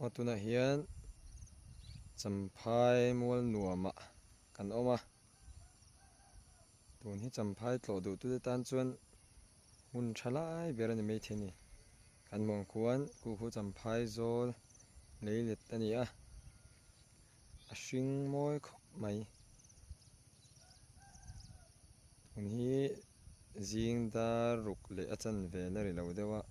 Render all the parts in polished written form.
Aw tunah hian Champhai mual nuamah kan awm a, tun hi Champhai tlawh duh tute tan chuan hmun tha lai ber a ni maithei a ni. Kan hmuh ang khuan Kuhhu Champhai zawl leilet a ni a, a hring mawi khawp mai. Tun hi zing dar ruk leh a chanve la ri lo deuh a.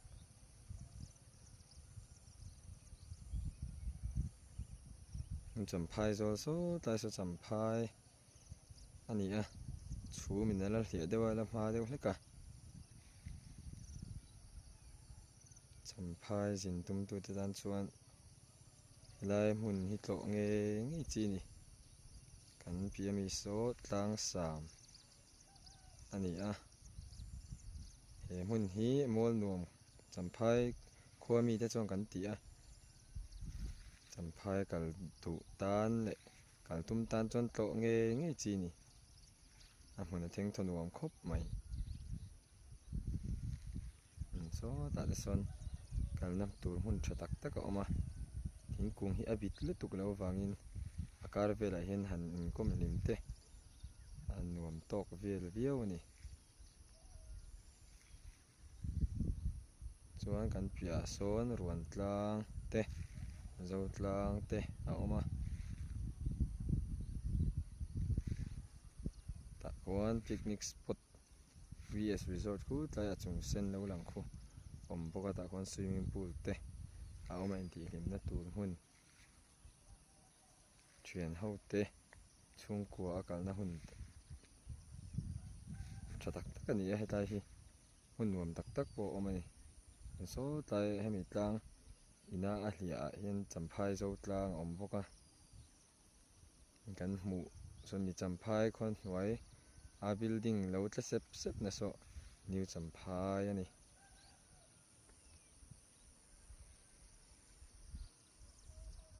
Champhai zawl saw tlai saw champhai a ni a chhum in a la hliah deuh a la hma deuh hlek a champhai zin tum tu te tan chuan helai hmun hi tlawh ngei ngei chi a ni kan piah ami saw tlang sam a ni a he hmun hi mual nuam Champhai khua mite chuan kan ti a, Champhai kal duh tan leh kal tum tan chuan tlawh ngei ngei chi a ni. A hmun a theng thaw nuam khawp mai. Sawtah te sawn kalna tur hmun tha tak tak a awm a, thingkung hi a bit lutuk loh avangin a kar velah hian han inkawm hlim te a nuam tawk vel viau a ni. Chuan kan piahah sawn ruan tlang te zo tlang te a awm a tah khuan picnic spot V S resort khu tlai a chung sen lo lang khu awm bawk a tah khuan swimming pool te a awm a intihhlimna tur hmun thian ho te chhungkua a kalna hun tha tak tak a ni a hetlai hi hmun nuam tak tak pawh a awm a ni saw tlai hemi tlang ina a hliah ah hian champhai zo tlang a awm bawk a kan hmuh sawn mi champhai khaw hnuai a building lo tla sep sep na saw new champhai a ni.